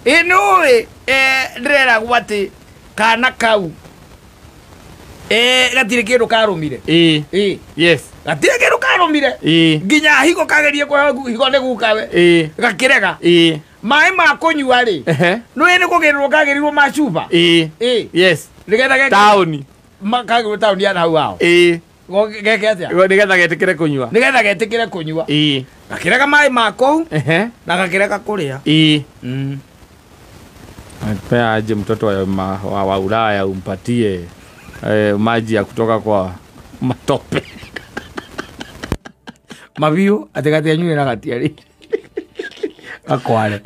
Ĩ nũĩ ndĩreragwo atĩ kana kau gatirĩ kĩndũ karũmire. Ĩĩ. Ĩ. Yes. Gatirĩ kĩndũ karũmire. Ĩĩ. Nginya higo kagerie kũheo higo nĩ gukawe. Ĩĩ. Gakĩrega. Ĩĩ. Maĩ ma kũnyua rĩ. Ehe. Nũĩ nĩ kũgĩrĩrwo kagĩrĩirwo ma cuba. Ĩĩ. Ĩ. Yes. Nĩgetha geke. Taũni. Kagĩrĩrwo taũni ya hau hao. Ĩĩ. Geke atĩa? Nĩgetha getĩkĩre kũnyua. Nĩgetha getĩkĩre kũnyua. Ĩĩ. Gakĩrega maĩ ma kũu Ehe. na gakĩrega kũrĩa. Ĩĩ. Pea aje mtoto wa Ulaya umpatie maji ya kutoka kwa matope. Mabiũ atĩ gatianyuire na gatiarĩ. Gakware.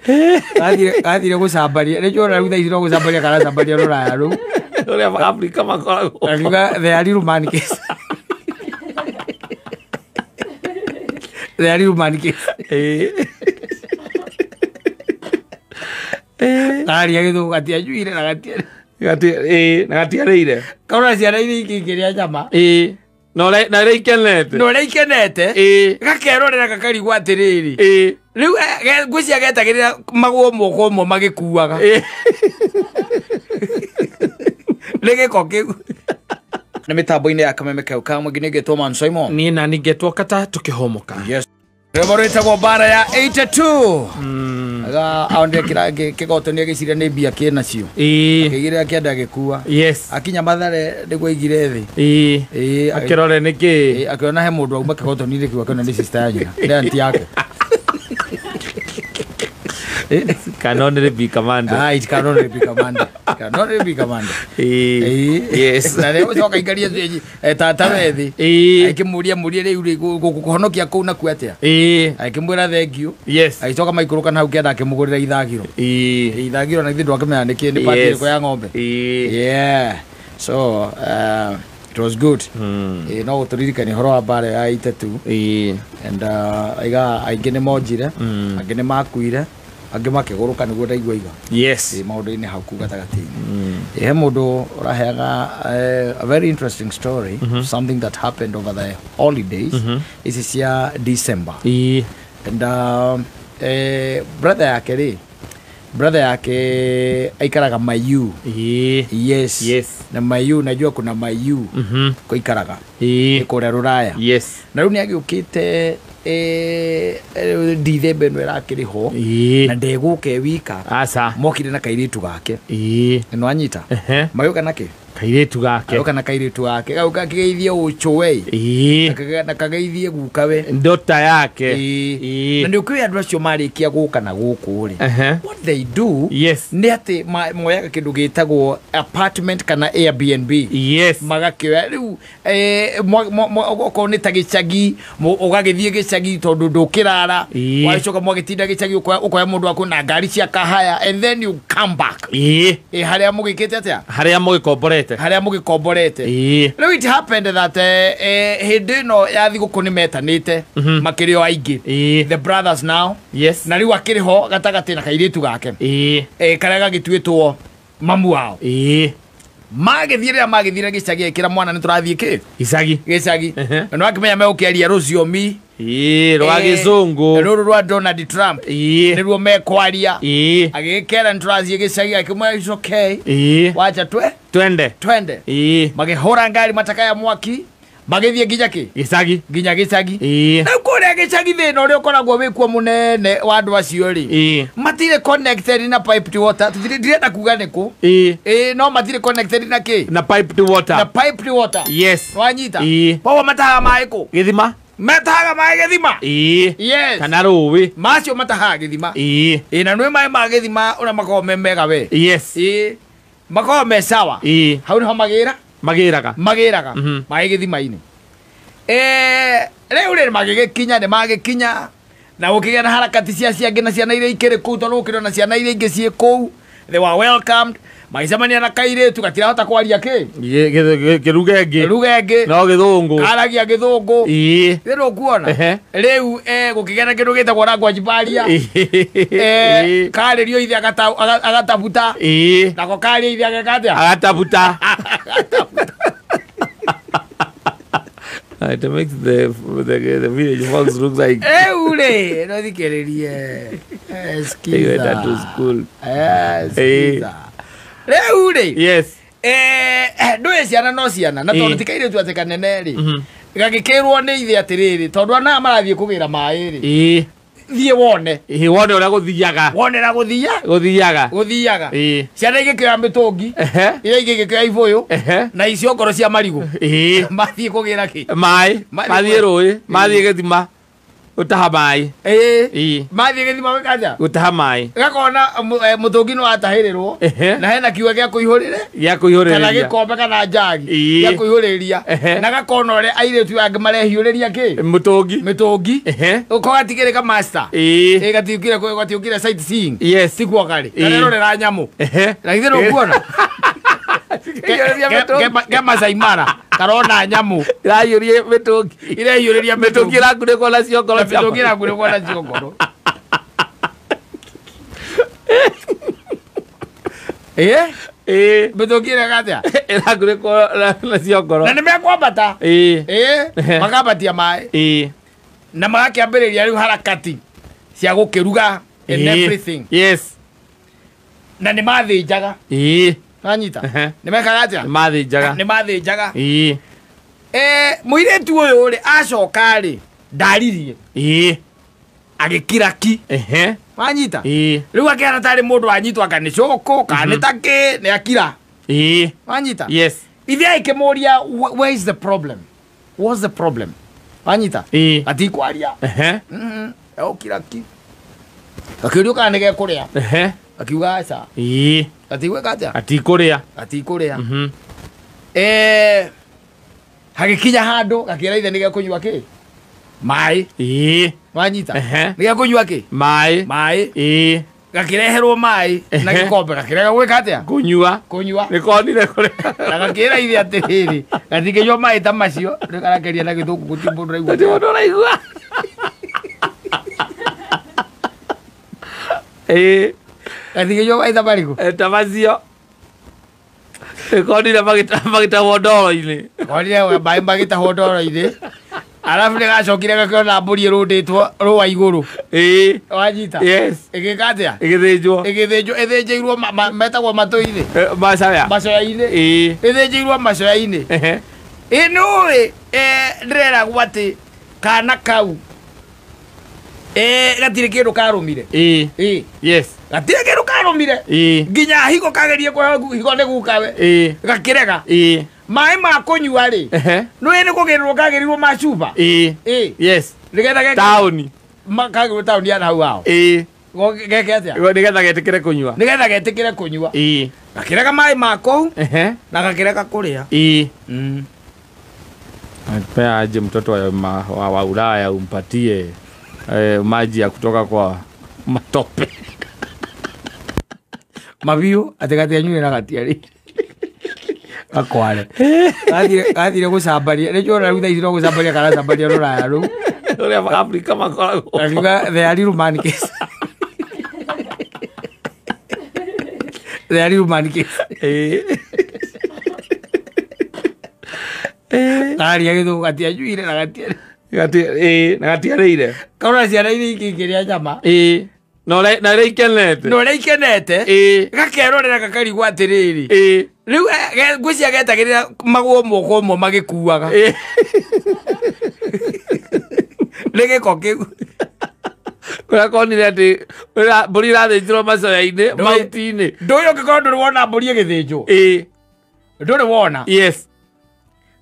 Gathire gũcambaria. Nĩ njũĩ rĩu thaa ici no gũcambaria karacambaria rũraya rũu. Ũrĩa Afrika makoragwo. Akiuga the are real man case. The are real man case. Ĩĩ. Karia gĩthũngũ gatianyuire na gatiarĩ. Ĩĩ, na gatiarĩire. Kaona ciana iria ingĩ ikĩrĩa nyama. Ĩĩ. Na ũrĩa ikenete. Na ũrĩa ikenete. Ĩĩ. Gakerorera gakarigwo atĩrĩrĩ. Ĩĩ. Rĩu ngwĩciria getagĩrĩra magũrũ moko ũmwe magĩkuaga. Ĩĩ. Nĩ gĩko kĩu. Nĩ mĩtambo-inĩ ya kameme kau ka mũingĩ nĩ ngĩtwo Man Simon. Niĩ na ningĩtwo kata tũkĩhomoka. Yes. Rwĩmbo rwĩtagwo mbara ya 82. Aga aonire kĩgoto nĩ agĩciria nĩ mbia kĩnacio. Ĩĩ. Akĩigĩrĩra kĩanda agĩkua. Yes. Akinya Mathare nĩguo aigire thĩ. Ĩĩ. Ĩĩ. Akĩrore nĩkĩ. Ĩĩ, akĩona he mũndũ auma kĩgoto-inĩ kĩu akĩona nĩ sister ya nyina. Nĩ auntie yake. Can only be commander. Ah, it can only be commander. It can only be commander. Ĩĩ. Ĩĩ. Yes. Na rĩu ũcoka aikaria tata we thĩ. Ĩĩ. Akĩmũria mũrie rĩu rĩ gũkũhonokia kũu nakuo atĩa? Ĩĩ. Akĩmwĩra thengiũ. Yes. Agĩcoka maikũrũka na hau kĩanda akĩmũgũrĩra ithagiro. Ĩĩ. Ithagiro na githĩ ndwakĩmenya nĩkĩ nĩ part Yes. ĩrĩkũ ya ng'ombe. Ĩĩ. Yeah. So, it was good. Ĩĩ, no gũtũririkania ũhoro wa mbara ya 82. Ĩĩ. And aiga aingĩ nĩ monjire, angĩ nĩ makuire, angĩ makĩgũrũka nĩguo ndaigua iga. Yes. Ĩĩ, maũndũ-inĩ hau kũu gatagatĩ-inĩ. Ĩĩ, he mũndũ ũraheaga a very interesting story, something that happened over the holidays, ici cia December. Ĩĩ. And brother yake rĩ, brother yake aikaraga Mayu. Ĩĩ. Yes. Yes. Na Mayu, najua kuna Mayu kũikaraga. Ĩĩ. Kũrĩa rũraya. Yes. Na rĩu nĩ agĩũkĩte Dithemba ĩno ĩrakĩrĩ ho. Ĩĩ. Na ndegũka e wika. Aca. Mokire na kairĩtu gake. Ĩĩ. Nĩ wanyita? Ehe. Magĩũka na kĩ? Kairĩtu gake. Agĩũka na kairĩtu gake. Gau gakĩgeithie ũcũwe. Ĩĩ. Na kageithie gukawe. Ndota yake. Ĩĩ. Ĩĩ. Na nĩ ũkĩũĩ andũ acio marĩkia gũka na gũkũ rĩ. Ehe. What they do Yes. nĩ atĩ moyaga kĩndũ gĩtagwo apartment kana Airbnb. Yes. Magakĩoya rĩu okorwo nĩ ta gĩcagi, ũgagĩthiĩ gĩcagi tondũ ndũkĩrara. Ĩĩ. Wacoka mwagĩtinda gĩcagi ũkoya mũndũ waku na ngari cia kahaya and then you come back. Ĩĩ. Ĩ, harĩa mũgĩkĩte atĩa? Harĩa mũgĩkomborete. Harĩa mũgĩkomborete. Ĩĩ. Rĩu it happened that hĩndĩ ĩno ya thigũkũ nĩ metanĩte makĩrĩ o aingĩ. Ĩĩ. The brothers now. Yes. Na rĩu akĩrĩ ho gatagatĩ na kairĩtu gake. Ĩĩ. Karĩa gagĩtuĩtwo mamu wao. Ĩĩ. Magĩthiĩ rĩrĩa magĩthire gĩcagi akĩra mwana nĩ tũrathiĩ kĩ? Gĩcagi. Gĩcagi. Ehe. Na nĩ wakĩmenya megũkĩaria rũciomi. Ĩĩ, rwa gĩcũngũ. Rũrũ rwa Donald Trump. Ĩĩ. Nĩruo mekwaria. Ĩĩ. Agĩkera nĩ tũrathiĩ gĩcagi akĩmwĩra it's okay. Ĩĩ. Wacha twe. Twende. Twende. Ĩĩ. Magĩhũra ngari matakaya mwaki. Magĩthiĩ nginya kĩ? Gĩcagi. Nginya gĩcagi. Ĩĩ. Rĩu kũrĩa gĩcagi thĩna ũrĩa ũkoragwo wĩkuo mũnene wa andũ acio rĩ. Ĩĩ. Matirĩ connected na piped water. Ndirenda kuga nĩ kũ. Ĩĩ. Ĩĩ, no matirĩ connected na kĩ? Na piped water. Na piped water. Yes. Wanyita? Ĩĩ. Koguo matahaga maĩ kũ? Gĩthima. Matahaga maĩ gĩthima. Ĩĩ. Yes. Kana rũĩ. Macio matahaga gĩthima. Ĩĩ. Ĩĩ, na nĩ maĩ ma gĩthima ũrĩa makoragwo me mega we. Yes. Ĩĩ. Makoragwo me sawa. Ĩĩ. Hau nĩho magĩra? Magĩraga. Magĩraga. Maĩ gĩthima-inĩ. Rĩu rĩ magĩgĩkinya nĩ magĩkinya na gũkĩgĩa na harakati cia ciangĩ na ciana iria ikĩrĩ kũu tondũ gũkĩrĩ na ciana iria ingĩ ciĩ kũu. They were welcomed. Magĩcemania na kairĩtu gatirahota kwaria kĩ? Kĩruga ĩngĩ. Kĩruga ĩngĩ. No gĩthũngũ. Karagia gĩthũngũ. Ĩĩ. Rĩu ndũkuona? Ehe. Rĩu gũkĩgĩa na kĩndũ gĩtagwo language barrier. Ĩĩ. Karĩrio ithe agatabuta. Ĩĩ. Nako karĩrio ithe ageka atĩa? Agatabuta. It makes the village folks look like Rĩu rĩ, no thikĩrĩrie. Ĩgwenda to school. Skiza. Rĩu rĩ, Yes. ndũĩ ciana no ciana na tondũ Ĩĩ. ti kairĩtu atĩ kanene rĩ, gagĩkĩrwo nĩ ithe atĩrĩrĩ, tondũ anaya marathiĩ kũgĩra maĩ rĩ, Ĩĩ. thiĩ wone. Ĩĩ, wone ũrĩa gũthiaga. Wonera gũthia. Gũthiaga. Gũthiaga. Ĩĩ. Ciana igĩkĩoya mĩtũngi, Ehe. iria ingĩ igĩkĩoya ibũyũ Ehe. na icio ngoro cia marigũ. Ĩĩ. Mathiĩ kũgĩra kĩ? Maĩ. Mathiĩ Mathiĩ rũĩ, mathiĩ gĩthima gũtaha maĩ. Ĩĩ. Ĩĩ. Mathiĩ gĩthima gwĩka atĩa? Gũtaha maĩ. Gakona mũtũngi nĩ watahĩrĩrwo Ehe. na hena kiuga gĩa kũihũrĩre Gĩa kana kũihũrĩrĩria. gĩkombe kana njagi Ĩĩ. gĩa kũihũrĩria, Ehe. na gakona ũrĩa airĩtu angĩ marehiũrĩria kĩ? Mũtũngi. Mĩtũngi. Ehe. Ũko gatigĩrĩ ka master. Ĩĩ. Ĩ, gatiũkire sightseeing. Yes. Tiguo karĩ Ĩĩ. karerorera nyamũ. Ehe. Na githĩ ndũkuona? Ikaihũrĩria mĩtũngi. Ke Masai Mara karona nyamũ. Iraiyũria mĩtũngi. Irehiũrĩria mĩtũngi mĩtũngi. ĩrakunĩkwo na ciongoro cia Mĩtũngi ĩrakunĩkwo na ciongoro. Ĩ. Ĩĩ. Mĩtũngi ĩreka atĩa? Ĩrakunĩkwo na ciongoro. Na nĩ mekwambata. Ĩĩ. Ĩ, Ehe. makambatia maĩ Ĩĩ. na magakĩambĩrĩria rĩu harakati cia gũkĩruga and Ĩĩ. everything. Yes. Na nĩ mathĩnjaga. Ĩĩ. Wanyita? Ehe. Nĩ mekaga atĩa? Nĩ mathĩnjaga. Nĩ mathĩnjaga. Ĩĩ. Mũirĩtu ũyũ rĩ, acoka rĩ, ndaririe. Ĩĩ. Agĩkira ki. Ehe. Wanyita? Ĩĩ. Rĩu akĩhana tarĩ mũndũ wanyitwo anga nĩ cũkũ kana nĩ takĩ, nĩ akira. Ĩĩ. Wanyita? Yes. Ithe agĩkĩmũria, where is the problem? What's the problem? Wanyita? Ĩĩ. Atikwaria. Ehe. Egũkira ki. Gakĩũrio kana nĩ gekũrĩa. Ehe. Akiuga aca. Ĩĩ. Gatigwĩka atĩa? Atikũrĩa. Gatikũrĩa. Mhm. Hagĩkinya handũ gakĩra ithe nĩ gekũnyua kĩ? Maĩ. Ĩĩ. Wanyita? Ehe. Nĩ gekũnyua kĩ? Maĩ. Maĩ. Ĩĩ. Gakĩreherwo maĩ na Ehe. gĩkombe gakĩrega gwĩka atĩa? Kũnyua. Kũnyua. Nĩkonire kũrĩa. Na gakĩra ithe atĩrĩrĩ, gatingĩnyua maĩ ta macio, rĩu karakeria na gĩthũngũ gũtirĩ mũndũ ũraigua. Gũtirĩ mũndũ ũraigua. Ĩĩ. Gatingĩnyua maĩ ta marĩkũ? Ta macio. Nĩkonire magĩtahwo ndoro-inĩ. Konire maĩ magĩtahwo ndoro-inĩ. Arabu nĩ gacokire gakĩona mbũri ĩrũndĩtwo rũa igũrũ. Ĩĩ. Wanyita? Yes. Ĩgĩka atĩa? Ĩgĩthĩnjwo. Ĩgĩthĩnjwo, ĩthĩnjĩirwo metagwo matũ-inĩ. Macoya. Macoya-inĩ. Ĩĩ. Ĩthĩnjĩirwo macoya-inĩ. Ehe. Ĩ nĩũĩ, ndĩreragwo atĩ kana kau, gatirĩ kĩndũ karũmire. Ĩĩ. Ĩĩ. Yes. Gatirĩ kĩndũ karũmire. Ĩĩ. Nginya higo kagerie kũheo higo nĩ gukawe. Ĩĩ. Gakĩrega. Ĩĩ. Maĩ ma kũnyua rĩ, Ehe. nĩũĩ nĩ kũgĩrĩrwo kagĩrĩirwo ma cuba. Ĩĩ. Ĩĩ. Yes. Nĩgetha geke Taũni. Kagĩrĩrwo taũni ya hau hao. Ĩĩ. Geke atĩa? Nĩgetha getĩkĩre kũnyua. Nĩgetha getĩkĩre kũnyua. Ĩĩ. Gakĩrega maĩ ma kũu Ehe. na gakĩrega kũrĩa. Ĩĩ. Pea aje mtoto wa Ulaya umpatie maji ya kutoka kwa matope. Mabiũ atĩ gatianyuire na gatiarĩ. Gakware. Gathire gũcambaria. Nĩ njũĩ rĩu thaa ici no gũcambaria karacambaria rũraya rũu. Ũrĩa Afrika makoragwo. Akiuga the are real man case. The are real man case. Ĩĩ. Kararia gĩthũngũ gatianyuire na gatiarĩ. Ĩĩ, na gatiarĩire. Karona ciana iria ingĩ ikĩrĩa nyama. Ĩĩ. Na ũrĩa ikenete. Na ũrĩa ikenete. Ĩĩ. Gakerorera gakarigwo atĩrĩrĩ. Ĩĩ. Rĩu ngwĩciria getagĩrĩra magũrũ moko ũmwe magĩkuaga. Ĩĩ. Nĩ gĩko kĩu. Kũrĩa konire atĩ mbũri irathĩnjĩrwo macoya-inĩ, mauti-inĩ. Ndũĩ ũngĩkorwo ndũrĩ wona mbũri ĩgĩthĩnjwo. Ĩĩ. Ndũrĩ wona. Yes.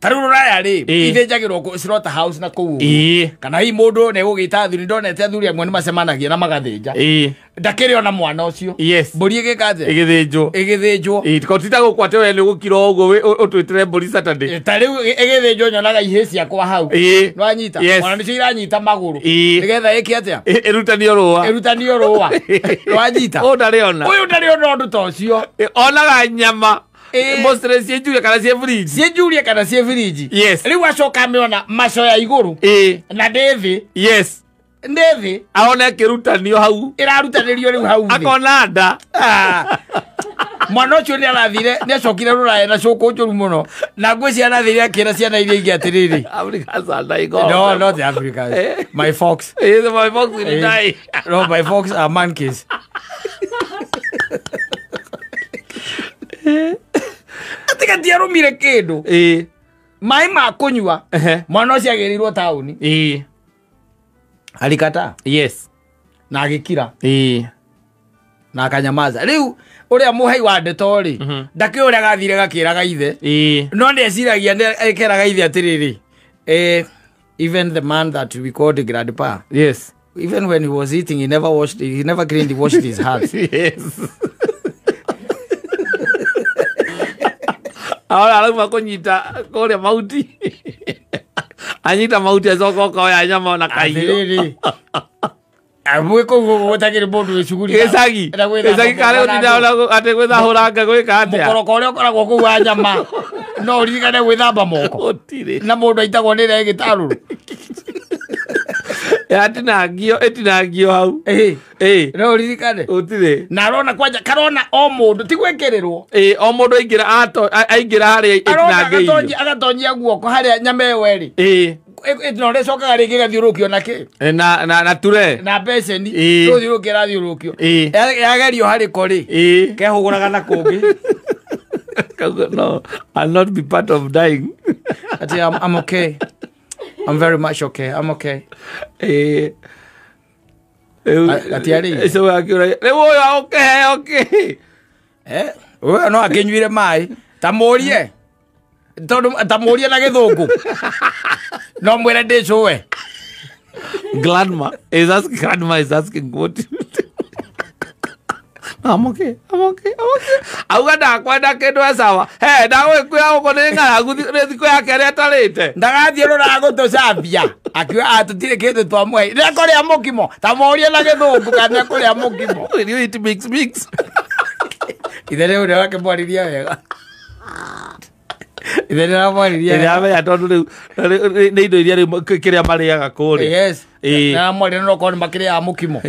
Ta rĩu rũraya rĩ, Ĩĩ. ithĩnjagĩrwo kũ slaughterhouse na kũu ũguo. Ĩĩ. Kana hihi mũndũ nĩ egũgĩta athuri, ndonete athuri amwe nĩ macemanagia na magathĩnja. Ĩĩ. Ndakĩrĩ ona mwana ũcio. Yes. Mbũri ĩgĩka atĩa? Ĩgĩthĩnjwo. Ĩgĩthĩnjwo. Ĩĩ, ko ti ta gũkũ atĩ we nĩ gũkira o ũguo ũtwĩtĩre mbũri Saturday. Ta rĩu ĩgĩthĩnjwo nyonaga ihĩĩ ciakwa hau. Ĩĩ. Nĩwanyita? Yes. Ona nĩcio iranyita magũrũ. Ĩĩ. Nĩgetha ĩke atĩa? Ĩrutanio rũa. Ĩrutanio rũa. Nĩwanyita? Ũyũ ndarĩ ona. Ũyũ ndarĩ ona ũndũ ta ũcio. Onaga nyama. Ĩĩ. Mostly ciĩ njurie kana ciĩ fridge. Ciĩ njurie kana ciĩ fridge. Yes. Rĩu acoka amĩona macoya igũrũ. Ĩĩ. Na ndĩ thĩ. Yes. Ndĩ thĩ. Arona ĩkĩrutanio hau. Ĩrarutanĩrio rĩu hau thĩ. Akona nda. Mwana ũcio nĩ arathire nĩ acokire rũraya na cũkũ njũru mũno na ngwĩciria arathire akĩra ciana iria ingĩ atĩrĩrĩ Africans are dying all No, not the Africans. My fox. My fox will die. No, my fox are monkeys. Atĩ gatiarũmire kĩndũ. Maĩ ma kũnyua mwana ũcio agĩrĩirwo taũni. Alikataa. Yes. Na agĩkira. Na akanyamaza. Rĩu ũrĩa mũhei wa ndeto rĩ ndakĩũĩ ũrĩa gathire gakĩraga ithe. No ndeciragia ekeraga ithe atĩrĩrĩ, even the man that we called grandpa. Yes. Even when he was eating, he never washed, he never cleaned, he washed his hands. Yes. Ahora arauma kũnyita kũrĩa mauti. Anyita mauti acoka ũkoya nyama ona kaiyo. Atĩrĩrĩ. Amwe kũu gũtagĩrĩ mũndũ wĩ cuguri. Gĩcagi. Gĩcagi karĩa ũtinda atĩ gwĩthahũranga gwĩka atĩa. Mũkoroko ũrĩa ũkoragwo kũu wa nyama no ũririkane gwĩthamba moko. Gũtirĩ. Na mũndũ aitagwo nĩ ĩrĩa ĩgĩtarũrũ. Yatinangio ĩtinangio hau. No ũririkane. Gũtirĩ. Na arona kwanja karona o mũndũ ti gwĩkĩrĩrwo. O mũndũ aingĩra aingĩra harĩa ĩtinangĩirio. Agatonyia guoko harĩa nyama ĩyo ĩrĩ. No rĩcokaga rĩngĩ ĩgathiũrũkio na kĩ? Na ture. Na beceni. Rũthiũrũkio ĩrathiũrũkio. Yagerio harĩ ko rĩ. Kehũgũraga na kũngĩ. No, I'll not be part of dying. Ati I'm okay. I'm very much okay. I'm okay. Gatiarĩ. So akĩũra rĩu ũyũ okay okay. Ũyũ no akĩnyuire maĩ. Ta mũrie. Tondũ ta mũrie na gĩthũngũ. No mwĩre ndĩcũe. Grandma is asking, grandma is asking what. I'm okay. I'm okay. I'm okay. Auga ndakwenda kĩndũ e sawa. He ndagwĩkwĩra gũkũ nĩ ng'aragu nĩ thikũ yake ĩrĩa atarĩte. Ndagathiĩ rũraya gũtũcambia. Akiuga tũtirĩ kĩndũ twamũhe. Nĩekũrĩa mũkimo. Ta mũrie na gĩthũngũ kana nĩekũrĩa mũkimo. Will you eat mix mix? Ithe rĩu nĩ wakĩmwarĩria wega. Ithe nĩ aramwarĩria. Nĩ aramenya tondũ rĩu nĩ indo iria rĩu kĩrĩa marĩaga kũrĩa. Yes. Nĩ aramwarĩria no okorwo nĩ makĩrĩaga mũkimo.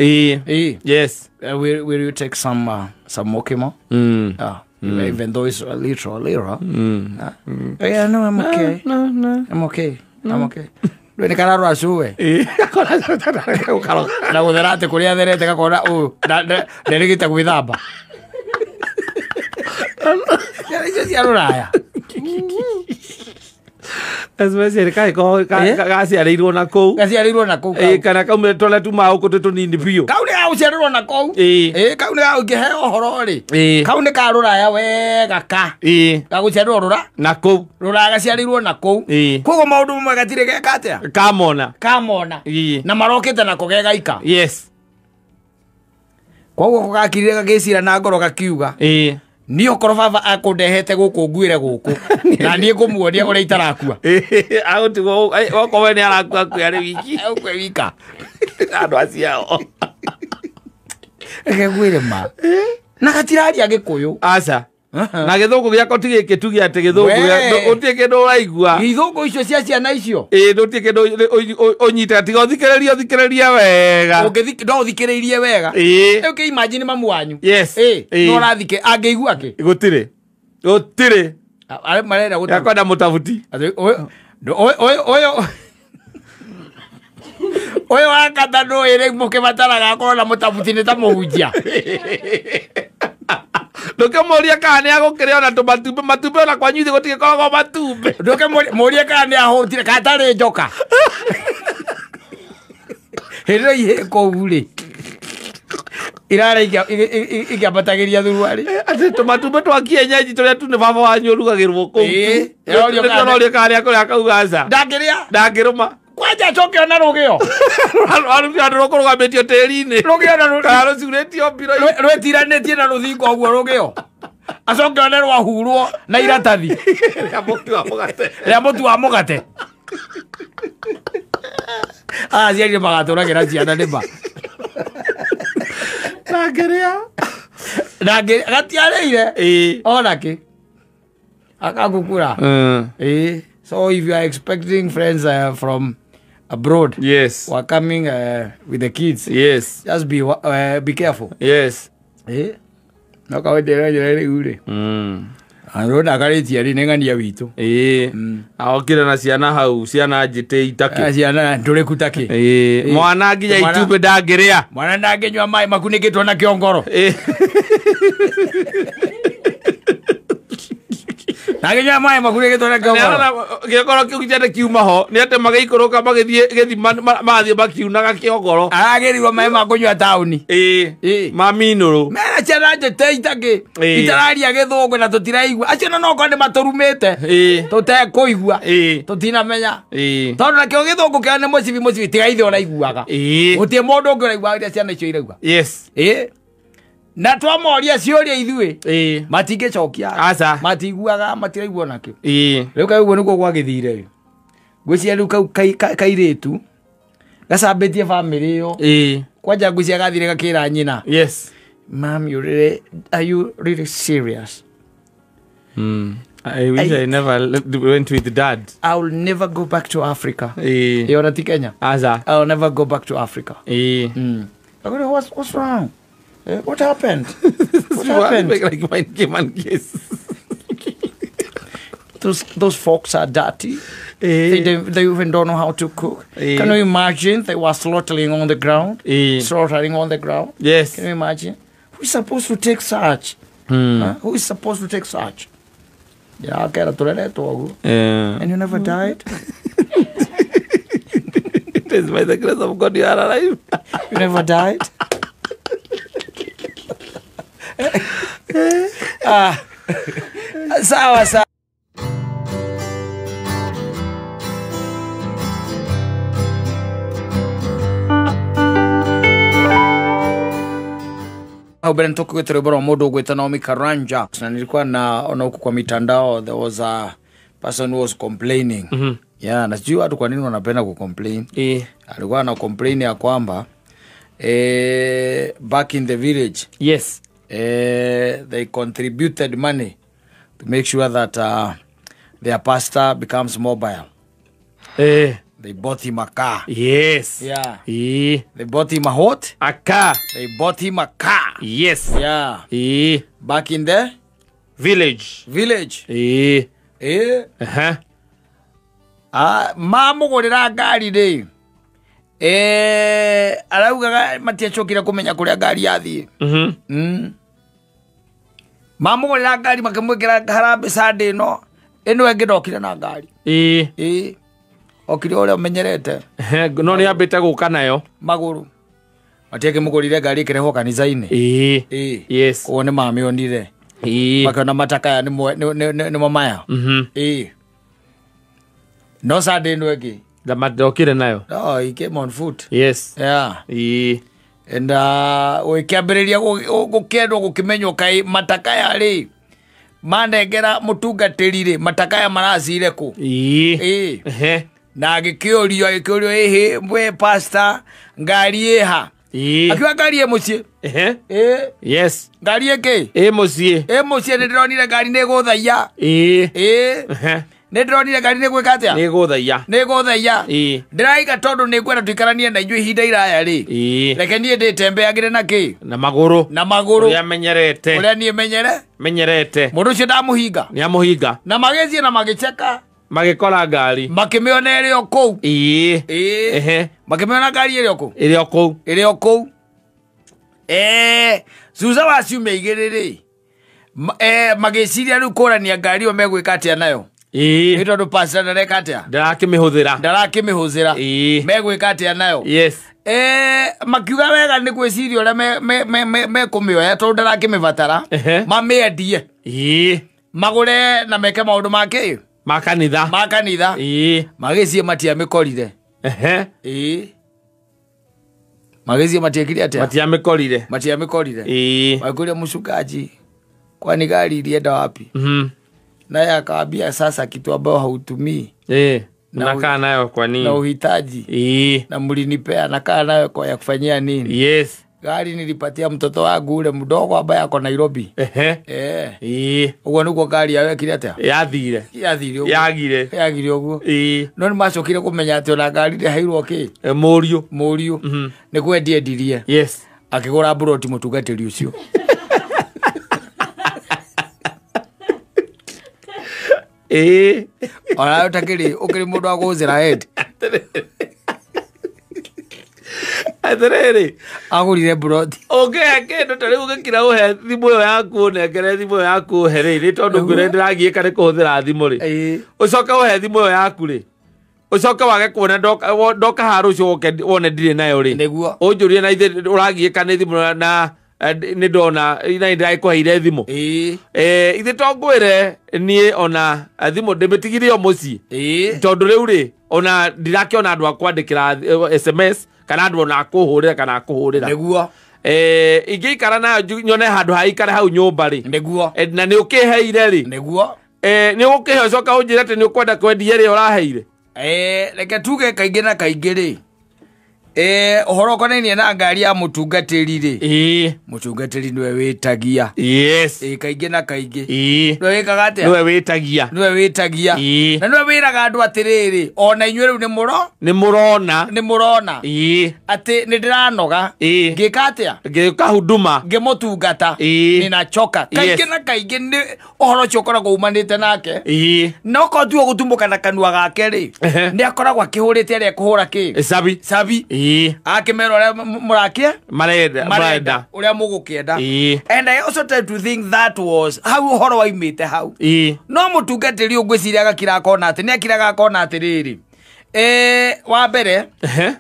Yes. Will you take some mokimo? Even though it's a little. Yeah, no, I'm okay. No. I'm okay. I'm okay. Nĩ kararora cuwe. Na gũthera atĩ kũrĩa atherete gakona ũyũ nderĩgĩte gwĩthamba. Ciana icio cia rũraya. Especially gaciarĩirwo na kũu. Gaciarĩirwo na kũu. Kana kaumire tũrĩa tumaga gũkũ twĩ tũnini biũ. Kau nĩ gagũciarĩrwo na kũu. Kau nĩ ũngĩheo ũhoro rĩ. Kau nĩ ka rũraya wega ka. Gagũciarĩrwo rũra na kũu. Rũraya gaciarĩirwo na kũu. Koguo maũndũ mamwe gatirĩ geka atĩa? Kamona. Kamona. Na marokĩte nako ge gaika. Yes. Koguo gakirire gagĩcira na ngoro gakiuga. Niĩ okorwo baba akũndehete gũkũ nguĩre gũkũ na niĩ ngũmuonia ũrĩa itarakua. Agũtigwo okorwo we nĩ arakua akue arĩ wiki. Akue wika. Andũ aciao. Reke ngwĩre ma. Na gatiraria gĩkũyũ. Aca. Na gĩthũngũ gĩakwa ti gĩkĩ tuge atĩ gĩthũngũ gũtirĩ kĩndũ ũraigua. Gĩthũngũ icio cia ciana icio. Gũtirĩ kĩndũ ũnyitaga tiga ũthikĩrĩrie ũthikĩrĩrie wega. No ũthikĩrĩirie wega. Rĩu kĩ imagine mamu wanyu. Yes. No ũrathikĩ angĩigua kĩ? Gũtirĩ. Gũtirĩ. Arĩa marenda gũtũ. Yakwenda mũtabuti. Ũyũ ũyũ wa kata ndũĩ rĩu mũkĩbataraga akorwo na mũtabuti nĩ ta mũhunjia. Ndũkĩmũrie kana nĩ agũkĩrĩa ona tũmatumbĩ matumbĩ ona kwanyu ithuĩ gũtigĩkoragwo matumbĩ. Ndũkĩmũrie kana nĩ ahũtire kana tarĩ njoka. Hĩndĩ ĩyo ihĩ kũu rĩ irarĩa ikĩambatagĩria thuruarĩ. Atĩ tũmatumbĩ twa kienyeji tũrĩa tu nĩ baba wanyu ũrugagĩrwo kũu. Nĩũrorio kana nĩ akũrĩa akauga aca. Ndangĩrĩa. Ndangĩrũma. Kwanja acoke ona rũgĩo. Rũgĩo rũkũrũgamĩtio tĩri-inĩ. Rũgĩo na kana rũcurĩtio mbiro. Rwĩtiranĩtie na rũthingo ũguo rũgĩo. Acoke one rwahurwo na iratathi. Rĩa mũtu wa mũgate. Rĩa mũtu wa mũgate. Aciari magatũragĩra ciana nĩ ma. Ndangĩrĩa. Ndangĩrĩa gatiarĩire. Ona kĩ. Akagukura. So if you are expecting friends from abroad, yes, who are coming with the kids, yes, just be careful. Yes. No kawaida rĩu rĩ. Andũ ndakarĩtie rĩ nĩ ng'ania witũ. Aokire na ciana hau ciana njĩtĩ itakĩ. Ciana ndũrĩku takĩ. Mwana nginya itumbĩ ndangĩrĩa. Mwana ndangĩnyua maĩ makunĩkĩtwo na kĩongoro. Ndangĩnyua maĩ makunĩkĩtwo na kĩongoro. Kĩongoro kĩu kĩende kiuma ho nĩ atĩ magĩikũrũka magĩthiĩ gĩthima mathiĩ makiunaga kĩongoro. Aragĩrirwo maĩ ma kũnyua taũni. Ma minũrũ. Mena ciana njĩtĩ itakĩ. Itararia gĩthũngũ na tũtiraigua. Acio no okorwo nĩ matũrumĩte. Tũtekũigua. Tũtinamenya. Tondũ nakĩo gĩthũngũ kĩao nĩ mũcibi mũcibi tiga ithe ũraiguaga. Gũtirĩ mũndũ ũngĩ ũraiguaga iria ciana icio iraigua. Yes. Na twamoria ciũria ithuĩ matingĩcokia. Aca. Matiguaga matiraigua nakĩo. Rĩu kaĩ ũguo nĩguo gwagĩthire. Ngwĩciria rĩu kau kairĩtu gacambĩtie bamĩrĩ ĩyo. Kwanja ngwĩciria gathire gakĩra nyina. Yes. Mom, are you really serious? I wish I never went with dad. I will never go back to Africa. Yona ti Kenya. Aza. I will never go back to Africa. What's wrong? What happened? What happened? Like mine came and kiss. Those folks are dirty. They even don't know how to cook. Can you imagine? They were slaughtering on the ground. Slaughtering on the ground. Yes. Can you imagine? Who is supposed to take such? Huh? Who is supposed to take such? Yeah, and you never died? It is by the grace of God you are alive. You never died? Sawa sawa. Hau mbere nĩtũkũgĩte rwĩmbo rwa mũndũ ũgwĩta Naomi Karanja. Na nilikuwa naona huku kwa mitandao there was a person who was complaining. Yeah, na sijui watu kwa nini wanapenda kucomplain. Alikuwa ana complain ya kwamba back in the village. Yes. They contributed money to make sure that their pastor becomes mobile. They bought him a car. Yes. Yeah. They bought him a what? A car. They bought him a car. Yes. Yeah. Back in the village. Village. Uh-huh. Mamugurira ngari ri. Araugaga matiacokire kumenya kuria ngari yathie. Mamugurira ngari makimwikira harambee Sunday ino ino ĩngĩ ndokire na ngari. Okire ũrĩa ũmenyerete. No nĩ ambĩte gũka nayo magũrũ. Matiakĩmũgũrire ngari ĩkĩrehwo kanitha-inĩ. Yes. Koguo nĩ mamĩonire. Makĩona matakaya nĩmo maya. No Sunday ĩno ĩngĩ ndokire nayo. No, he came on foot. Yes. Yeah. And ũgĩkĩambĩrĩria gũkĩendwo gũkĩmenywo kaĩ matakaya rĩ manengera mũtungatĩri rĩ matakaya maracire kũ. Na agĩkĩũrio ĩhĩ we pastor ngari ĩha. Akiuga ngari ĩ mũciĩ. Yes. Ngari ĩkĩ? Ĩ mũciĩ. Ĩ mũciĩ nĩ ndĩronire ngari nĩ ĩgũthaia. Nĩ ndĩronire ngari nĩ gwĩka atĩa? Nĩ ĩgũthaia. Nĩ ĩgũthaia. Ndĩraiga tondũ nĩ ngwenda tũikaranie na inyuĩ ihinda iraya rĩ. Reke niĩ ndĩtembeagĩre na kĩ? Na magũrũ. Na magũrũ. Ũrĩa menyerete. Ũrĩa niĩ menyerete. Mũndũ ũcio ndamũhinga. Nĩ amũhinga. Na magĩthiĩ na magĩcheka. Magĩkora ngari. Makĩmĩona ĩrĩ o kũu. Makĩmĩona ngari ĩrĩ o kũu. Ĩrĩ o kũu. Ĩrĩ o kũu. Thutha wa ciumia igĩrĩ rĩ magĩciria rĩu kũrania ngari ĩyo megwĩka atĩa nayo. Nĩ tondũ pastor ndareka atĩa? Ndarakĩmĩhũthĩra. Ndarakĩmĩhũthĩra. Megwĩka atĩa nayo? Yes. Makiuga wega nĩ gwĩciria ũrĩa mekũmĩoya tondũ ndarakĩmĩbatara. Mamĩendie. Magũre na meke maũndũ ma kĩ? Ma kanitha. Ma kanitha. Magĩciĩ matiamĩkorire. Magĩciĩ matiekire atĩa? Matiamĩkorire. Matiamĩkorire. Magĩkũria mũcungaji, kwani gari ilienda wapi? Naye akawaambia sasa kitu ambayo hautumii. Unakaa nayo kwa nini? Na uhitaji. Na mlinipea nakaa nayo kwa ya kufanyia nini? Yes. Gari nilipatia mtoto wangu ule mdogo ambaye ako Nairobi. Uguo niguo ngari yayo ekire atia? Yathire. Yathire uguo. Yagire. Yagire uguo. No ni macokire kumenya ati ona ngari ndĩheirwo ki? Mũriũ. Mũriũ. Nĩ kwendia endirie. Yes. Akĩgũra mburoti mũtungatĩri ũcio. Ĩĩ. Ona ũtakĩrĩ ũkĩrĩ mũndũ wa kũhũthĩra head. Atĩrĩrĩ, Agũrire mburoti. Ũngĩhe kĩndũ ta rĩu ũgĩkira ũhe thimũ ĩyo yaku ũnengere thimũ ĩyo yaku ũhe rĩ, nĩ tondũ ngwĩre ndĩragiĩka nĩ kũhũthĩra thimũ rĩ. Ĩĩ. Ũcoke ũhe thimũ ĩyo yaku rĩ, ũcoke wage kuona ndoka haha rũciũ woke wone ndirĩ nayo rĩ. Nĩguo. Ũnjũrie na ithe ũragiĩka nĩ thimũ na nĩ ndona na nĩ ndĩragĩkũheire thimũ. Ĩĩ. Ithe to ngwĩre niĩ ona thimũ ndĩmĩtigire o mũciĩ. Ĩĩ. Tondũ rĩu rĩ, ona ndirakĩona andũ a kwandĩkĩra SMS kana andũ ona a kũhũrĩra kana a kũhũrĩra. Nĩguo. Ingĩikara nayo nyone handũ ha ikare hau nyũmba rĩ. Nĩguo. Na nĩ ũkĩheire rĩ. Nĩguo. Nĩ ũgũkĩhe ũcoka ũnjĩre atĩ nĩ ũkwenda kwendia ĩrĩa ũraheire. Reke tuge kaingĩ na kaingĩ rĩ. Ũhoro ũkonainie na ngari ya mũtungatĩri rĩ. Ĩĩ. Mũtungatĩri nĩwe wĩtagia. Yes. Ĩĩ, kaingĩ na kaingĩ. Ĩĩ. Nĩwe wĩkaga atĩa? Nĩwe wĩtagia. Nĩwe wĩtagia. Ĩĩ. Na nĩwe wĩraga andũ atĩrĩrĩ, ona inyuĩ rĩu nĩ Nĩ mũrona. Nĩ mũrona. Ĩĩ. Atĩ nĩ ndĩranoga. Ĩĩ. Ngĩka atĩa? Ngĩũka huduma. Ngĩmũtungata. Ĩĩ. Ninachoka. Kaingĩ Yes. na kaingĩ nĩ ũhoro ũcio ũkoragwo umanĩte nake. Ĩĩ. Na okorwo tiwe gũtumũka na kanua gake rĩ, Ehe. nĩ akoragwo akĩhũrĩte arĩa ekũhũra kĩ? Cabi. Cabi. Ĩĩ. Akĩmera ũrĩa mũrakia? Marenda. Marenda. Ũrĩa mũgũkĩenda. Ĩĩ. And I also tend to think that was hau ũhoro waimĩte hau. Ĩĩ. No mũtungatĩri ũyũ ngwĩciria agakira akona atĩ, nĩ akiraga akona atĩrĩrĩ. Wa mbere, Ehe.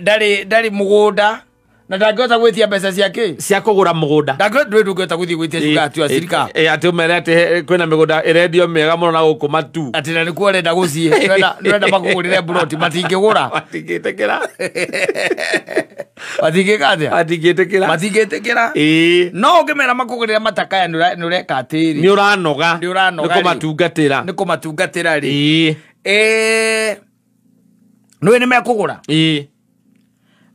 Ndarĩ mũgũnda na ndangĩhota gwĩtia mbeca cia kĩ? Cia kũgũra mũgũnda. Ndangĩhota gũthiĩ gwĩtia ciuga atĩ acirika. Atĩ ũmere atĩ kwĩna mĩgũnda ĩrendio mĩega mũno na gũkũ matu. Atĩ na nĩkuo ũrenda gũthiĩ. Nĩũrenda makũgũrĩre mburoti, matingĩgũra. Matingĩtĩkĩra. Matingĩka atĩa? Matingĩtĩkĩra. Matingĩtĩkĩra. Ĩĩ. No ũngĩmera makũgũrĩre matakaya nĩ ũreka atĩrĩ. Nĩ ũranoga. Nĩ ũranoga Nĩ rĩ. kũmatungatĩra. Nĩ kũmatungatĩra rĩ. Ĩĩ. Nĩũĩ nĩ mekũgũra? Ĩĩ.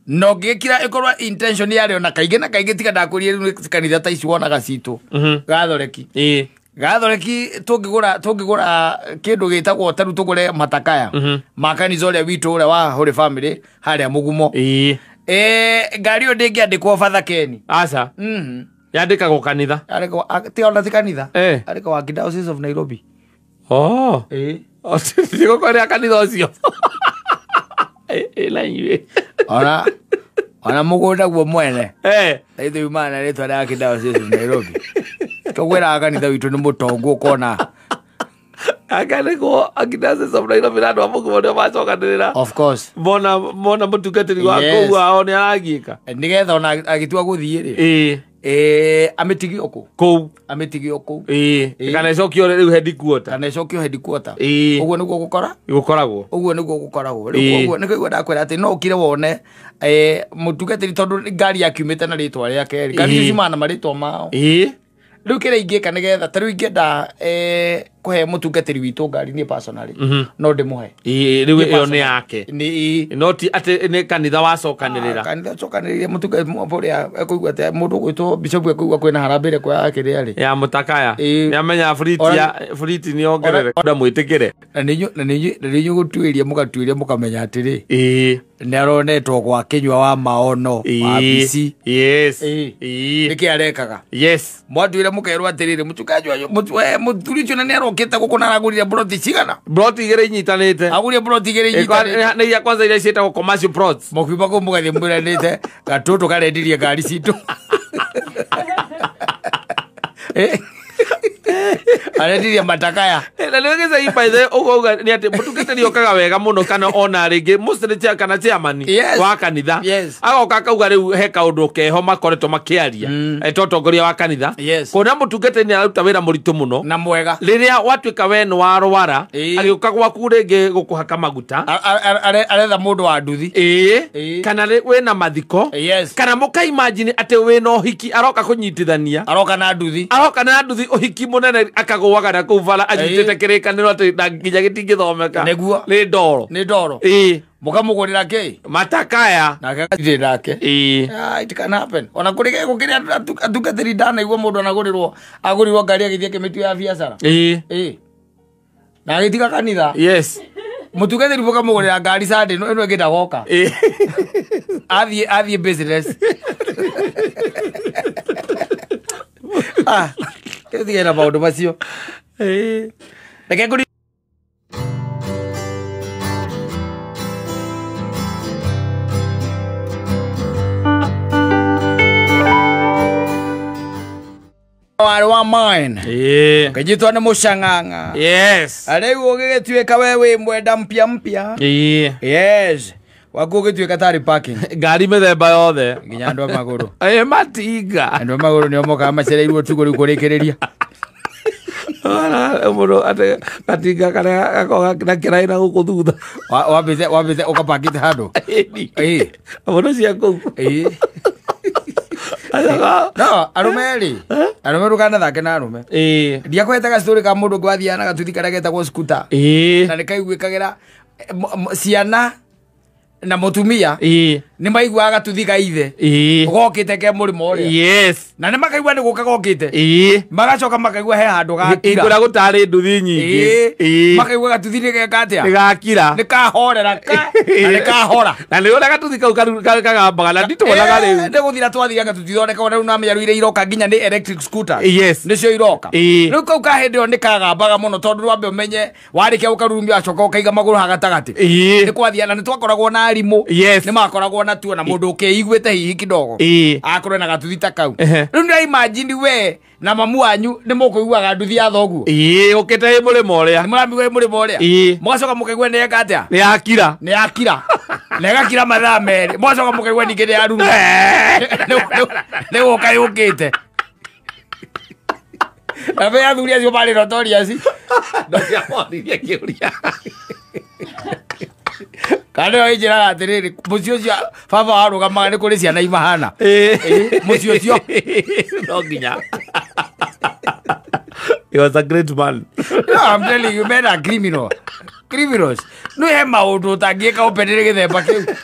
No ngĩkira ĩkorwo intention yarĩ ona kaingĩ na kaingĩ tiga ndakwĩrire rĩu nĩ kanitha ta ici wonaga citũ. Gathoreki. Ĩĩ. Gathoreki tũngĩgũra kĩndũ gĩtagwo ta rĩu tũgũre matakaya. Ma kanitha ũrĩa witũ ũrĩa wa Holy Family harĩa Mũgumo. Ĩĩ. Ngari ĩyo ndĩngĩandĩkwo Father Ken. Aca. Yandĩkagwo kanitha. Yandĩkagwo, tiga ona ti kanitha. Eh. Yandĩkagwo Archdiocese of Nairobi. Oh. Ĩĩ. Ndigũkorera kanitha ũcio. Na inyuĩ. Ona mũgũnda guo mwene. Eh. Ithuĩ yumana na rĩtwa rĩa Archdiocese of Nairobi. Tũgwĩraga kanitha witũ nĩ mũtongu ũkona. Anga nĩguo Archdiocese of Nairobi na andũ a Mũgumo nĩo macokanĩrĩra. Of course. Mona mũtungatĩri wa Yes. kũu ao nĩ aragiĩka. Nĩgetha ona agĩtua gũthiĩ rĩ. Ĩĩ. Amĩtigie o kũu. Kũu. Amĩtigie o kũu. Ĩĩ. Ĩĩ. Kana ĩcokio rĩu headquarter. Kana ĩcokio headquarter. Ĩĩ. Ũguo nĩguo gũkora? Gũkoragwo. Ũguo nĩguo gũkoragwo. Rĩu Ĩĩ. ũguo nĩguo ndakwĩra atĩ no ũkire wone, mũtungatĩri tondũ ngari yakiumĩte na rĩtwa rĩake rĩ. Ngari Ĩĩ. icio ciumaga na marĩtwa mao. Ĩĩ. Rĩu kĩrĩa ingĩka nĩgetha, ta rĩu ingĩenda, kũhe mũtungatĩri witũ ngari niĩ personally, no ndĩmũhe. Ĩĩ, rĩu Niĩ ĩyo nĩ personally. yake. Nĩ ĩĩ. No ti atĩ nĩ kanitha wacokanĩrĩra. Ah, kanitha wacokanĩrĩire mũtungatĩri ũrĩa ekũigua atĩ mũndũ ũgwĩtwo bishop ekũigua kwĩna harambee ĩrĩa kwa kĩrĩa rĩ. Ya mũtakaya. Ĩĩ. Nĩ amenya Ora- buriti nĩ ongerere. Ndamwĩtĩkĩre. Na nĩ inyuĩ gũtuĩria mũgatuĩria mũkamenya atĩrĩ. Ĩĩ. Nĩ aronetwo gwa kĩnyua wa maono, wa Ĩĩ. bici. Yes. Ĩĩ. Ĩĩ. Nĩkĩ arekaga? Yes. Mwatuire mũkerwo atĩrĩrĩ, mũchungaji wanyu, mũthuri ũcio na nĩ arokĩte gũkũ na aragũrire mburoti cigana? Mburoti igĩrĩ inyitanĩte. Agũrire mburoti igĩrĩ Ĩ, inyitanĩte. nĩ iria kwanza iria ciĩtagwo commercial plots. Mũkiuma kũu mũgathiĩ mwĩranĩte, gatũtũ karendirie ngari citũ. Arendirie matakaya. Na nĩ gĩcagi by the way, ũguo uga nĩ atĩ mũtungatĩri okaga wega mũno kana ona rĩngĩ mostly kana chairman Yes. wa kanitha. Yes. Agoka akauga rĩu he kaũndũ keho makoretwo makĩaria. Ta ũtongoria wa kanitha. Yes. Kuona mũtungatĩri nĩ araruta wĩra mũritũ mũno. Na mwega. Rĩrĩa watuĩka we nĩ warwara, Ĩĩ. agĩũka gwaku rĩngĩ gũkũhaka maguta. Aretha mũndũ wa nduthi. Ĩĩ. Ĩĩ. Kana wĩna mathiko. Yes. Kana mũka imagine atĩ wĩna ũhiki aroka kũnyitithania. Aroka na nduthi. Aroka na nduthi ũhiki mũnene akagũaga na kũu bara anyitĩte kĩrĩkanĩro atĩ na nginya gĩtingĩthomeka. Nĩguo. Nĩ ndoro. Nĩ ndoro. Ĩĩ. Mũkamũgũrĩra kĩ? Matakaya. Nake agathiĩ nake. Ĩĩ. Ah, it can happen. Ona kũrĩ gũkĩrĩ atungatĩri ndanaigua mũndũ anagũrĩrwo, agũrirwo ngari agĩthiĩ akĩmĩtua ya biacara. Ĩĩ. Ĩĩ. Na agĩtiga kanitha. Yes. Mũtungatĩri mũkamũgũrĩra ngari Sunday ĩno ĩngĩ ndagoka. Ĩĩ. Athiĩ business. Ah, kĩtige na maũndũ macio. Ĩĩ. Reke ngũri warĩ wa mine. Ĩĩ. Kĩnjitwo nĩ mũcang'ang'a. Yes. Rĩu ũgĩgĩtuĩka we wĩ mwenda mpya mpya. Ĩĩ. Yes. Waku ũgĩtuĩka tarĩ parking. Ngari mĩthemba yothe. Nginya andũ a magũrũ. Ĩĩ matinga. Andũ a magũrũ nĩo mokaga macereirwo ũtukũ rĩu kũrĩkĩrĩria. Mũndũ atĩ gatinga karĩa gakoragwo na kĩraĩ na gũkũ thutha. Wambĩte ũkapakĩte handũ. Ĩĩ. Mũndũ cia kũu. Ĩĩ. No, arũme rĩ, arũme ndũkanathake na arũme. Ĩĩ. Ndiakũhete gastory ka mũndũ ũngĩ wathiaga na gatuthi karĩa getagwo scooter. Ĩĩ. Na nĩ kaiguĩkagĩra ciana na mũtumia Ĩĩ. nĩ maiguaga gatuthi ka ithe Ĩĩ. gokĩte ke mũrĩmo ũrĩa. Yes. Na nĩ makaigua nĩ gũka gokĩte. Ĩĩ. Magacoka makaigua he handũ gakira. Kũrĩa gũtarĩ nduthi nyingĩ. Ĩĩ. Makaigua gatuthi nĩ geka atĩa? Nĩ gakira. Nĩ kahorera ka na nĩ kahora. Na nĩ ũrĩa gatuthi kau kagambaga na ndituonaga rĩu. Nĩ gũthira twathiraga tũtithondekagwo na rĩu namenya rĩu iria iroka nginya nĩ electric scooters. Yes. Nĩcio iroka. Ĩĩ. Rĩu kau ka hĩndĩ ĩyo nĩ kagambaga mũno tondũ wambe ũmenye warĩkia gũkarurumia wacoka ũkaiga magũrũ ha gatagatĩ. Ĩĩ. Nĩ kwathia na nĩ twakoragwo na arimũ. Yes. Nĩ makoragwo na tuo na mũndũ ũkĩiguĩte hihi kidogo. Ĩĩ. Akorwo na gatuthi ta kau. Ehe. Rĩu nĩ imagine we na mamu wanyu nĩ mũkũiguaga nduthi ya thoguo. Ĩĩ, ũkĩte ĩ mũrĩmo ũrĩa. Nĩ mũramĩigua ĩ mũrĩmo ũrĩa. Ĩĩ. Mũgacoka mũkaigua nĩ eka atĩa? Nĩ yakira. Nĩ yakira. Na ĩgakira mathaa merĩ. Mũgacoka mũkaigua ningĩ nĩ yaruruma. Nĩ gũka yũkĩte. Na be athuri acio marĩ notorious. Ndamoririe kĩũria. Kana nĩyo ĩnjĩraga atĩrĩrĩ, mũciĩ ũcio baba warũgamaga nĩ kũrĩ ciana imahana. Ĩĩ. Mũciĩ ũcio. No nginya. He was a great man. No, I'm telling you, men are criminal. Criminals. No he maũndũ ũtangĩka ũpenere gĩthemba kĩu.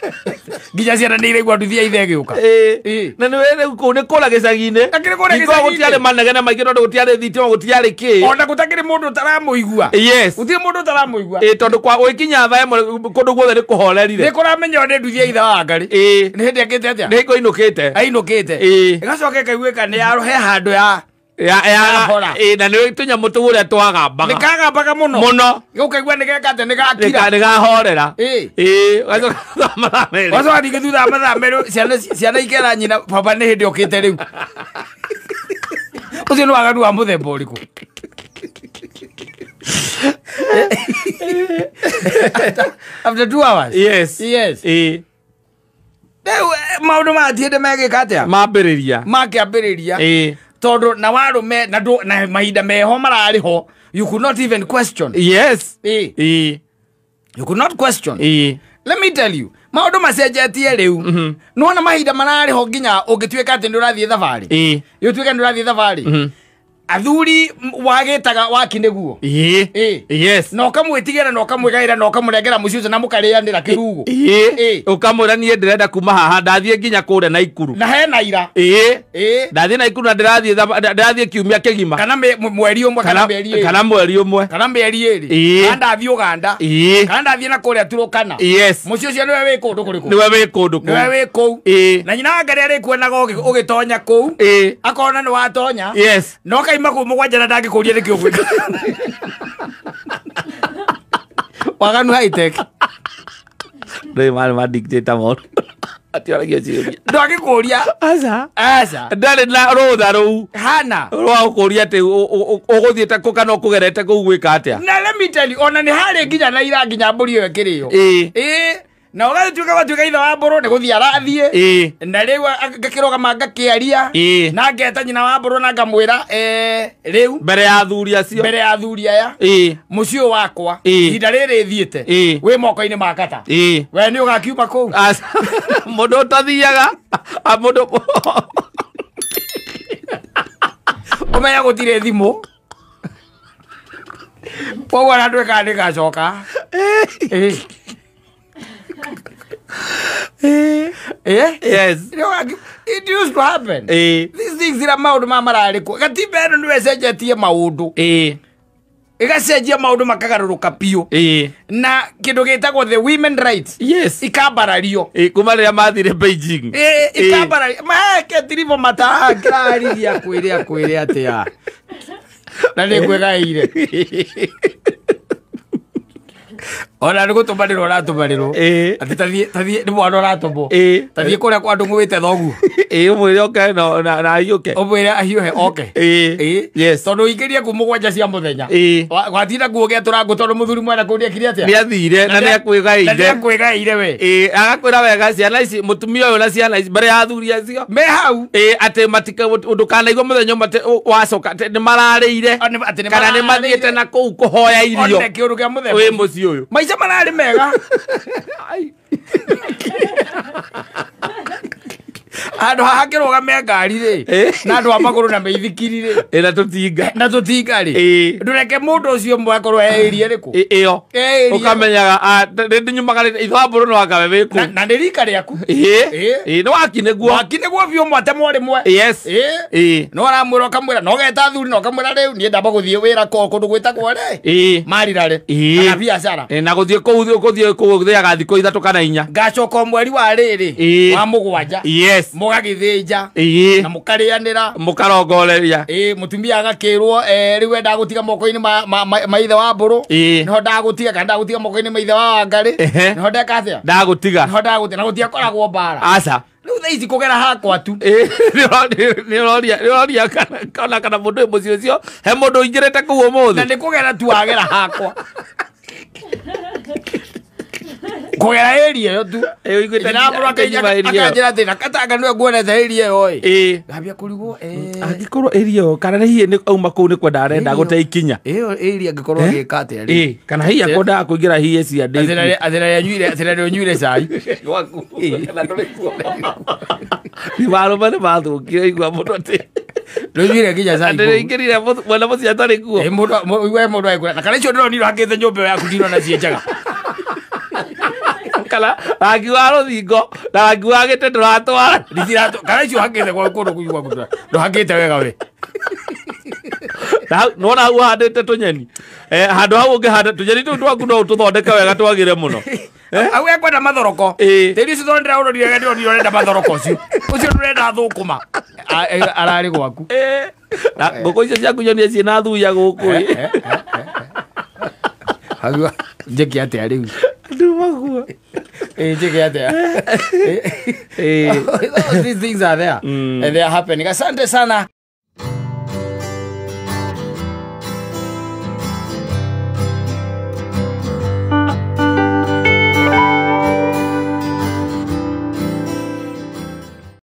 Nginya ciana nĩ iraigua nduthi ya ithe ĩgĩũka. Ĩĩ. Na nĩ rĩu kũu nĩ kũrĩa gĩcagi-inĩ. Akĩrĩ kũrĩa Hingo gĩcagi-inĩ. gũtiarĩ manegene maingĩ tondũ gũtiarĩ thitima gũtiarĩ kĩ. Ona gũtakĩrĩ mũndũ ũtaramũigua. Yes. Gũtirĩ mũndũ ũtaramũigua. Ĩĩ tondũ kwa ũgĩkinya thaa ĩmwe kũndũ guothe nĩ kũhorerire. Nĩ kũramenya nĩ nduthi ya ithe wa Ngarĩ. Ĩĩ. Nĩ hĩndĩ akĩte atĩa? Nĩ hingo ainũkĩte. Ainũkĩte. Ĩĩ. Ĩgacoka ĩkaiguĩka nĩ ya he handũ ya Ya ĩĩ na nĩ tũnyamũ tũu ũrĩa twagambaga. Nĩ kagambaga mũno. Mũno. Ũkaigua nĩ geka atĩa nĩ gakira. Nĩ gahorera. Ĩĩ. Ĩĩ. Ũgacoka thutha wa mathaa merĩ. Wacoka ningĩ thutha wa mathaa merĩ ciana ikera nyina baba nĩ hĩndĩ okĩte rĩu. Ũcio nĩ waganu wa mũthemba ũrĩkũ? After 2 hours. Yes. Yes. Ĩĩ. Rĩu maũndũ maya ti hĩndĩ megĩka atĩa? Mambĩrĩria. Makĩambĩrĩria. Ĩĩ. Tondũ na warũme na na mahinda meho mararĩ ho you could not even question. Yes. Ĩĩ. Ĩĩ. You could not question. Ĩĩ. Let me tell you, maũndũ macenjetie rĩu. Nĩwona mahinda mararĩ ho nginya ũngĩtuĩka atĩ nĩ ũrathiĩ thabarĩ. Ĩĩ. Ũtuĩke nĩ ũrathiĩ thabarĩ. Athuri wagĩtaga waki nĩguo. Ĩĩ. Ĩĩ. Yes. Na ũkamwĩtigĩra na ũkamwĩgaĩra na ũkamũnengera mũciĩ ũcio na mũkarĩanĩra kĩrugo. Ĩĩ. Ĩĩ. Ũkamwĩra niĩ ndĩrenda kuma haha ndathiĩ nginya kũrĩa Naikuru. Na hena ira. Ĩĩ. Ĩĩ. Ndathiĩ Naikuru na ndĩrathiĩ kiumia kĩgima. Kana mweri ũmwe kana mĩeri ĩĩrĩ. Kana mweri ũmwe. Kana mĩeri ĩĩrĩ. Ĩĩ. Kana ndathiĩ Ũganda. Ĩĩ. Kana ndathiĩ na kũrĩa Turukana. Yes. Mũciĩ ũcio nĩwe wĩ kũndũ kũrĩkũ? Nĩwe wĩ kũndũ kũu. Nĩwe wĩ kũu. Ĩĩ. Na nyina wa Ngarĩ arĩkuonaga ũgĩtonya kũu. Ĩĩ. Akona nĩ watonya. Yes. Na ũkaima kũu mũgwanja na ndangĩkũria nĩkĩ ũgwĩka. Waganu high tech. Rĩu marĩ ma dictator moru. Atioragia ciũria. Ndangĩkũria. Aca. Aca. Ndarĩ na rũtha rũu. Hana. Rwa gũkũria atĩ ũgũthiĩte kũ kana ũkũgerete kũu gwĩka atĩa. Na let me tell you, ona nĩ harĩ nginya na ira nginya mbũri ĩyo ĩkĩrĩo. Ĩĩ. Ĩĩ. Na ũgatuĩka gwatuĩka ithe wa mbũrũ nĩ gũthiĩ arathiĩ. Ĩĩ. Na rĩu ngakĩrũgama ngakĩaria. Ĩĩ. Na ngeta nyina wa mbũrũ na ngamwĩra rĩu Mbere ya athuri acio. Mbere ya athuri aya. Ĩĩ. Mũciĩ ũyũ wakwa. Ĩĩ. Ihinda rĩrĩ thiĩte. Ĩĩ. Wĩ moko-inĩ ma kata. Ĩĩ. We nĩ ũgakiuma kũu. Aca. Mũndũ ũtathiaga. Mũndũ Ũmenya gũtirĩ thimũ. Koguo ona ndwĩkaga nĩ ngacoka. Ĩĩ. Yes. It used to happen. Ĩĩ. These things ira maũndũ maya mararĩ kuo. Gatiba ĩno nĩyo ĩcenjetie maũndũ. Ĩĩ. Ĩgacenjia maũndũ makagarũrũka biũ. Ĩĩ. Na kĩndũ gĩtagwo the women rights. Yes. Ikambarario. Ĩĩ, kuma rĩrĩa mathire Beijing. Ĩĩ, ikambarario. Maheke tiribo matangĩrarĩria kwĩre akwĩre atĩa. Na nĩ ngwĩgaĩire. Ona nĩ gũtũmanĩrwo ũratũmanĩrwo. Ĩĩ. Atĩ tathiĩ nĩ mwana ũratũmwo. Ĩĩ. Tathiĩ kũrĩa kwa ndũng'ũ wĩte thoguo. Ĩĩ, ũmwĩre oke na ahiũke. Ũmwĩre ahiũhe oke. Ĩĩ. Ĩĩ. Yes. Tondũ ũingĩrie kuu 7 cia mũthenya. Ĩĩ. Gwatinda nguo gĩatũra ngũ tondũ mũthuri mwena kũu nĩekire atĩa? Nĩathire na nĩakwĩgaĩire. Na nĩakwĩgaĩire we. Ĩĩ, agakwĩra wega ciana ici mũtumia ũyũ na ciana ici mbere ya athuri acio. Me hau. Ĩĩ, atĩ matika ndũkanaigua mũthenya ũmwe atĩ wacoka atĩ nĩmararĩire Atĩ nĩ kana nĩ mathiĩte na kũu kũhoya irio One kĩũndũ kĩa mũthemba. wĩ mũciĩ ũyũ. Maica mararĩ mega. Handũ haha kĩrũgame ngari rĩ Ĩĩ. na andũ a magũrũ na mĩithikiri rĩ Ĩ, na tũtinga. na tũtinga rĩ Ĩĩ. ndũreke mũndũ ũcio ũmwe akorwo eĩrie rĩkũ. Ĩ- ĩyo Ĩĩ. ũkamenyaga ndĩnyumaga ithambũrũ no akawe wĩ Na kũu. na nĩ rika rĩaku. Ĩĩ. Ĩĩ. Ĩĩ, nĩ waki nĩguo. Waki nĩguo biũ mwate mwarĩ mwe. Yes. Ĩĩ. Ĩĩ. No aramwĩra ũkamwĩra no geta athuri na ũkamwĩra rĩu niĩ ndamba gũthiĩ wĩra kũndũ gwĩtagwo rĩ Ĩĩ. marirarĩ Ĩĩ. kana biacara. Ĩ, na gũthiĩ kũu gũthiĩ kũu gũthiaga thikũ 3 kana 4. Ngacoka o mweri wa rĩrĩ Ĩĩ. wa 7 Yes. mũgagĩthĩnja Ĩĩ. na mũkarĩanĩra. Mũkarongoreria. Ĩĩ, mũtumia agakĩrwo rĩu ndagũtiga moko-inĩ ma ithe wa mbũrũ. Ĩĩ. Nĩho ndagũtiga kana ndagũtiga moko-inĩ ma ithe wa Wangarĩ. Ehe. Nĩho ndeka atĩa? Ndagũtiga. Nĩho ndagũtiga na gũtiakoragwo mbara. Aca. Rĩu thaa ici kũgera hakwa tu. Ĩĩ, nĩ ũroria kana mũndũ wĩ mũciĩ ũcio he mũndũ ũingĩrĩte kũu Na ũmũthĩ. nĩ kũgera tu wagera hakwa. Kũgera area ĩyo tu. Ĩĩ, ũiguĩte Ithe wa mbũrũ akĩnyima area ĩyo. akanjĩra atĩ na katanga nĩwe nguonete area ĩyo ĩ. Ĩĩ. Ngambia kũrigwo Angĩkorwo area ĩyo kana hihi nĩ auma kũu nĩ kwenda arenda gũte ikinya. ĩyo area angĩkorwo agĩka atĩa rĩ. Ĩĩ, kana hihi akwendaga kũingĩra hihi ciandĩkwo. Atĩ rĩrĩa ũnyuire cai. Gwaku. Kana ndũrĩ kuo. Marũme nĩ mathũkire igua mũndũ atĩ Ndũnyuire nginya cai. atĩ nĩingĩrire mwena mũciĩ atarĩ kuo. Ĩ, mũndũ we mũndũ agĩkwĩra na kana icio ndĩronire hakĩte nyũmba ĩyo yaku ndirona ciĩ njega. Kana rangi wa rũthingo na rangi wa gĩtĩ ndũratwara. Kana icio hakĩte kwa kũndũ kũu gwaku ndũhakĩte wega we. Nĩwona hau ũhandĩte tũnyeni. Handũ hau ũngĩhanda tũnyeni tũu twaku no ũtũthondeke wega twagĩre mũno. Au ekwenda mathoroko. Ĩĩ. Tĩri ũcio tondũ ndĩraũrorire wega ndĩronire ũrenda mathoroko ũcio. Ũcio ndũrenda thũkũma. Ararĩ gwaku. Ĩĩ. Na ngũkũ icio ciaku nyonie ciĩna thuya gũkũ ĩ. Hau njĩke atĩa rĩu? Ndumagua. Ĩ, njĩke atĩa? Ĩĩ. These things are there and they are happening. Asante sana.